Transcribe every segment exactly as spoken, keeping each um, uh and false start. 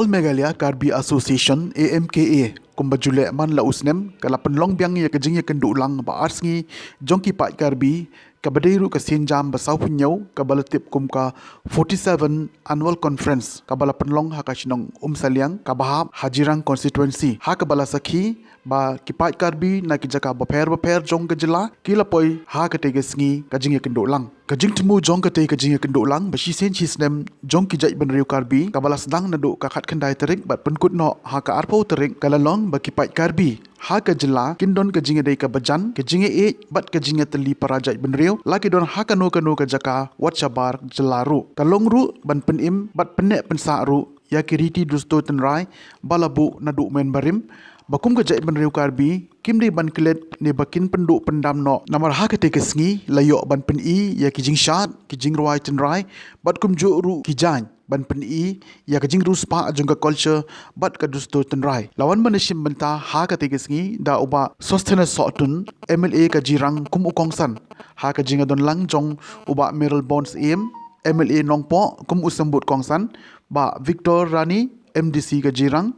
Meghalaya Karbi Association, A M K A, kumba ju leh man la u snem, ka la pynlong biang ïa ka jingïakynduh lang ba ar sngi jong ki paid Karbi, kaba dei ruh ka sienjam ba sawphew hynñiew, kaba la tip kum ka forty-seven Annual Conference, kaba la pynlong ha ka shnong Umsaliang, kaba hap ha Jirang Constituency, ha kaba la sakhi ba ki paid Karbi na ki jaka bapher bapher jong ka jylla ki la poi ha katei ka sngi ka jingïakynduh lang. Ka jingthmu jong katei ka jingïakynduh lang ba shisien shisnem jong ki jaitbynriew Karbi, kaba la sdang naduh ka khatkhyndai tarik bad pynkut noh ha ka arphew tarik, ka la long ba ki paid Karbi ha ka jylla kin don ka jingïadei kaba jan, ka jingïaieid bad ka jingïatylli para jaitbynriew, la ki don ha kano kano ka jaka wat shabar jylla ruh. Ka long ruh ban pynim bad pynneh pynsah ruh ïa ki riti dustur tynrai ba la buh naduh mynbarim, ba kum ka jaitbynriew Karbi kim dei ban klet ne ba kin pynduh pyndam noh, namar ha katei ka sngi la ïoh ban pyni ïa ki jingshad, ki jingrwai tynrai bad kumjuh ruh ki jaiñ, ban pyni ïa ka jingriewspah jong ka culture bad ka dustur tynrai. La wan ban ïashim bynta ha katei ka sngi da u Bah Sosthenes Sohtun, M L A ka Jirang kum u kongsan, ha ka jingïadon lang jong u Bah Mayralborn Syiem, M L A Nongpoh kum u symbud kongsan, Bah Victor Rani, M D C ka Jirang,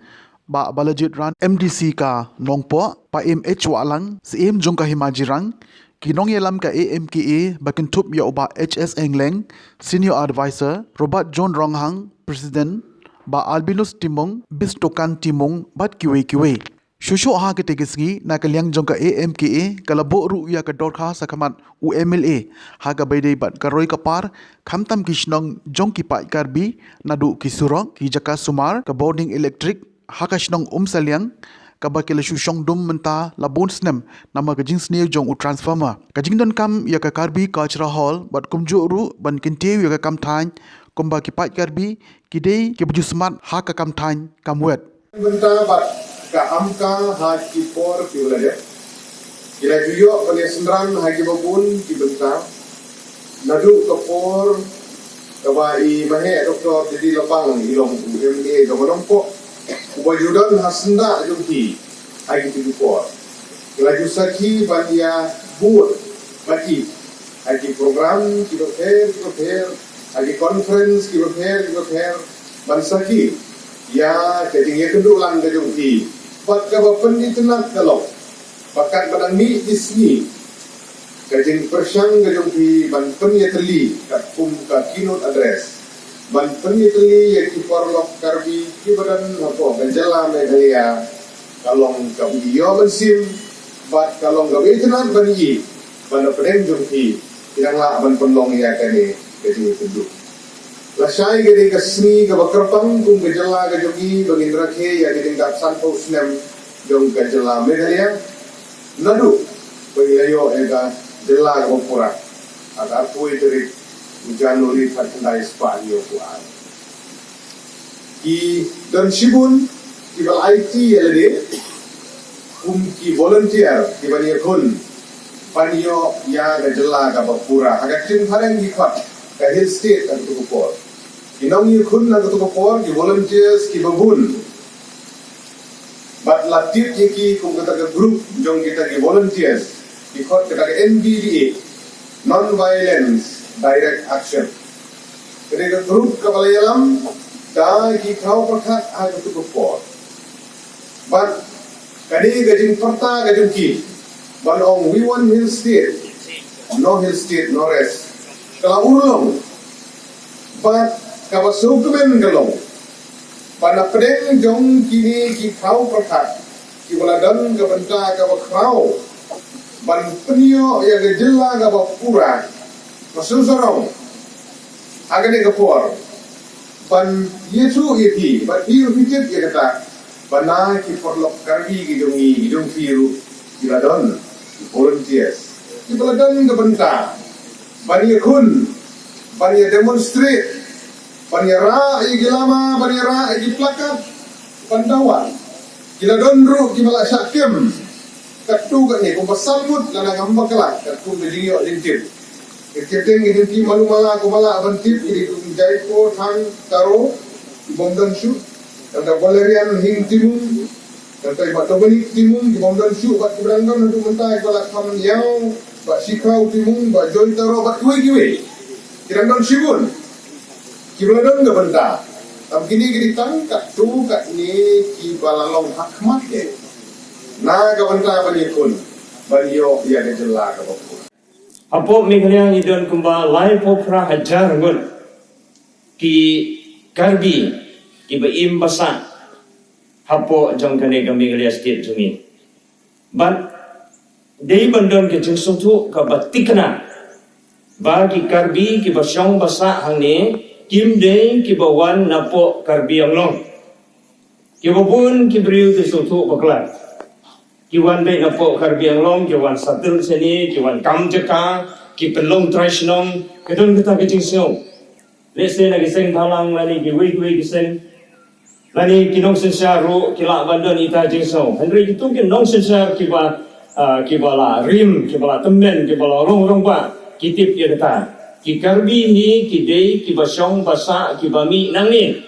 Bah Balajied Rani, M D C ka Nongpoh, Bah M H Wahlang, Syiem jong ka Hima Jirang, ki nongïalam ka A M K A ba kynthup ïa u Bah H S Engleng, Senior Advisor, Robert John Ronghang, President, Bah Albinus Timung, Bistokan Timung bad kiwei kiwei. Shuh shuh ha katei ka sngi, na ka liang jong ka A M K A ka la buh ruh ïa ka dorkhas ha khmat u M L A, ha kaba ïadei bad ka roi ka par, khamtam ki shnong jong ki paid Karbi, naduh ki surok, ki jaka sumar, ka bording elektrik ha ka shnong Umsaliang, kaba ki la shu shong dum mynta la bun snem namar ka jingsniew jong u transformer. Ka jingdonkam ïa ka Karbi Cultural Hall bad kumjuh ruh ban kyntiew ïa ka kam thaiñ, kumba ki paid Karbi ki dei kiba ju smat ha ka kam thaiñ kam wet. Bynta bad ka AMCA ha ki por kiba la dep, ki la ju ïoh ban ïasynran ha kiba bun ki bynta, naduh ka por kaba i Maheh Doktor Didi Lapang i long u M L A jong ka Nongpoh, uba ju don ha syndah jong ki ha kito ki por. Ki la ju sakhi ban ïabud bad i ha ki program kiba pher kiba pher, ha ki conference kiba pher kiba pher, ban sakhi ïa ka jingïakynduh lang ka jong ki. Bad kaba pynitynnad ka long ba katba dang mih ki sngi, ka jingpyrshang ka jong phi ban pynïatylli katkum ka keynote address, ban pynïatylli ïa ki paralok Karbi kiba don hapoh ka jylla Meghalaya, ka long kaba ïoh mynsiem bad ka long kaba itynnad ban ïohi ba na pdeng jong phi ki dang lah ban pynlong ïa kane ka jingïakynduh. Lashai ka dei ka sngi kaba kyrpang kum ka jylla ka jong ngi ba ngin rakhe ïa ka jingdap sanphew snem jong ka jylla Meghalaya, naduh ba ngi la ïoh ïa ka jylla kaba pura ha ka arphew tarik u January khatkhyndai spah hynñiewphew ar. Ki don shibun kiba la aiti ïa lade kum ki volunteer kiban ïakhun ban ïoh ïa ka jylla kaba pura. Ha ka ktien phareng ki khot ka Hill State ha kato ka por. Ki nongïakhun ha kato ka por, ki volunteers kiba bun. Bad la tip ïa ki kum kata ka group jong kita ki volunteers, ki khot kata ka N V D A, Non Violence Direct Action. Kata ka group kaba la ïalam da ki khraw pyrkhat ha kato ka por. Bad kane ka jingpyrta ka jong ki ban ong, "We want Hill State, no Hill State, no rest," ka la urlong. Bad kaba sngewkmen ka long ba na pdeng jong kine ki khraw pyrkhat kiba la don ka bynta kaba khraw ban pynïoh ïa ka jylla kaba pura, ka sngewsarong ha kane ka por ban ïathuh ïa phi, ban ïathuh ïa kata, ba na ki paralok Karbi ki jong ngi, ki jong phi ruh, ki la don volunteers kiba la don ka bynta ban ïakhun, ban ïa demonstrate, ban ïa rah ïa ki lama, ban ïa rah ïa ki placard, ban dawa. Ki la don ruh kiba la shah kem katto katne, kumba san ngut lada ngam bakla, katkum ka jingïoh jingtip. Ka kyrteng ngi tip malu mala, kumba lah ban tip, ngi tip kum Jaipo Thang Taro, ki bym don shuh, nangta Valerian Hing Timung, nangta i Bah Dominic Timung, ki bym don shuh, bad kiba dang don haduh mynta, i Bah Lakham Ïaw, Bah Shikhraw Timung, Bah Joy Taro, bad kiwei kiwei. Ki dang don shibun kiba la don ka bynta. Tang kine ki dei tang katto katne kiba la long ha khmat eh na ka bynta ban ïakhun ban ïoh ïa ka jylla kaba pura. Hapoh Meghalaya ngi don kumba laiphew phra hajar ngut ki Karbi kiba im ba sah hapoh jong kane ka Meghalaya State jong ngi. Bad dei ban don ka jingsngewthuh kaba thikna ba ki Karbi kiba shong ba sah hangne kim dei kiba wan napoh Karbi Anglong. Kiba bun ki briew ki sngewthuh bakla. Ki wan beit napoh Karbi Anglong, ki wan settle shane, ki wan kam jaka, ki pynlong trai shnong, ka don kata ka jingsngew. Lehse na ki seng bhalang lane kiwei kiwei ki seng, lane ki nongsynshar ruh ki lah ban don ita jingsngew. Hynrei kito ki nongsynshar kiba, ah, kiba la rim, kiba la tymmen, kiba la long rangbah, ki tip ïa kata. Ki Karbi hi ki dei kiba shong ba sah, kiba mih nangne.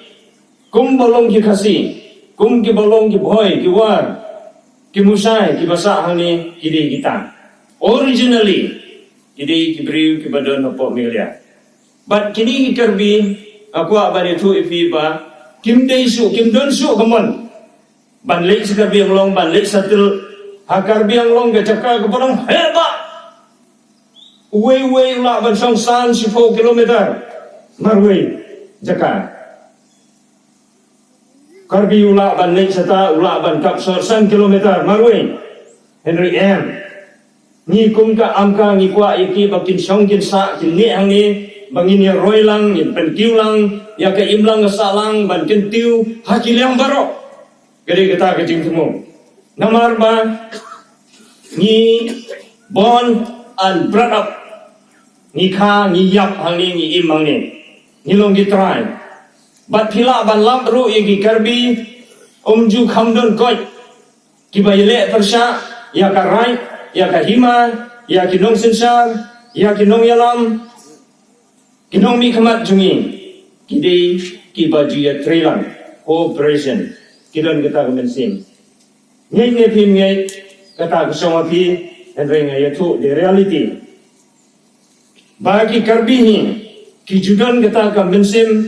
Kumba long ki Khasi, kum kiba long ki Bhoi, ki War, ki Mushai, kiba sah hangne, ki dei kita. Originally ki dei ki briew kiba don hapoh Meghalaya. Bad kine ki Karbi, nga kwah ban ïathuh ïa phi ba kim dei shuh, kim don shuh ka mon ban leit sha Karbi Anglong, ban leit settle ha Karbi Anglong, ka jaka kaba long heh bha. Uwei uwei u lah ban shong san shiphew kilometer marwei jaka. Karbi u lah ban leit shata, u lah ban kap sor san kilometer marwei. Hynrei em, ngi kum ka AMKA ngi kwah ïa ki ba kin shong kin sah kin neh hangne, ba ngin ïa roi lang, ngin pynkiew lang ïa ka imlang ka sahlang, ban kyntiew ha ki liang baroh. Ka dei kata ka jingthmu. Namar ba ngi born and brought up, ngi kha, ngi ïap hangne, ngi im hangne, ngi long ki trai. Bad phi lah ban lap ruh ïa ki Karbi, um ju kham don koit kiba ïaleh pyrshah ïa ka raid, ïa ka hima, ïa ki nongsynshar, ïa ki nongïalam. Ki nongmihkhmat jong ngi ki dei kiba ju ïatreilang, cooperation. Ki don kata ka mynsiem. Ngeit ne phim ngeit, kata ka shong ha phi, hynrei nga ïathuh the reality. Ba ki Karbi hi ki ju don kata ka mynsiem,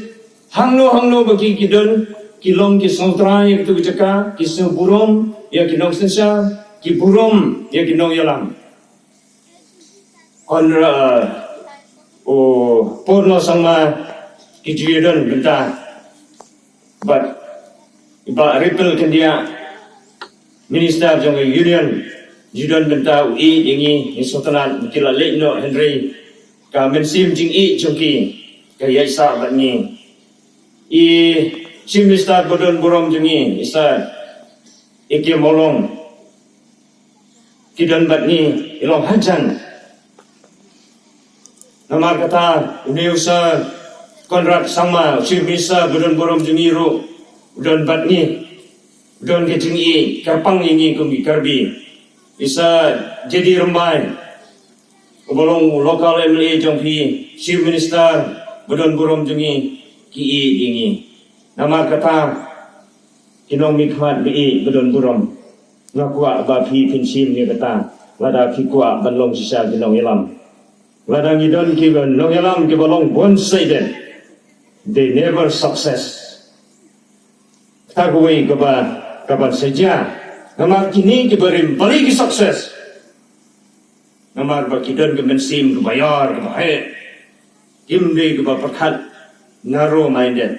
hangno hangno ba ki, ki don, ki long ki sngewtrai ïa katu ka jaka, ki sngewburom ïa ki nongsynshar, ki burom ïa ki nongïalam. Conrad, u Purno Sangma, ki ju ïadon bynta bad i Bah Ripple Khyndiah, Minister jong ka Union, ju don bynta u ïeit ïa ngi, ngi sngewtynnat ba ki la leit noh, hynrei ka mynsiem jingïeit jong ki ka ïaid sah bad ngi. I Chief Minister ba don burom jong ngi, i Sir A K Mawlong, ki don bad ngi, i long hajan. Namar kata, une u Sir Conrad Sangma, u Chief Minister ba don burom jong ngi ruh, u don bad ngi, u don ka jingïeit kyrpang ïa ngi kum ki Karbi. I Sir J D Rymbai, uba long u local M L A jong phi, Chief Minister ba don burom jong ngi, ki ïeit ïa ngi. Namar kata, ki nongmihkhmat ba ïeit ba don burom, nga kwah ba phi phin shim ïa kata, lada phi kwah ban long shisha ki nongïalam. Lada ngi don ki nongïalam kiba long one-sided, they never success. Kata kawei kaba, kaban sa jia. Namar kine kiba rim balei ki success. Namar ba ki don ka mynsiem kaba ïar, kaba heh. Kim dei kaba pyrkhat, narrow minded.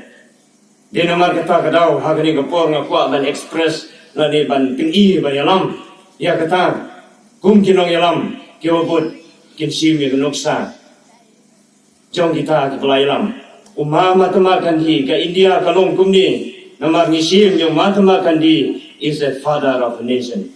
Dei namar kata ka daw, ha kane ka por nga kwah ban express lane ban pyni, ban ïalam ïa kata. Kum ki nongïalam kiba bud kin shim ïa ka nuksa jong kita kiba la ïalam. U Mahatma Gandhi, ka India ka long kumne namar ngi shim ïa u Mahatma Gandhi is a father of a nation.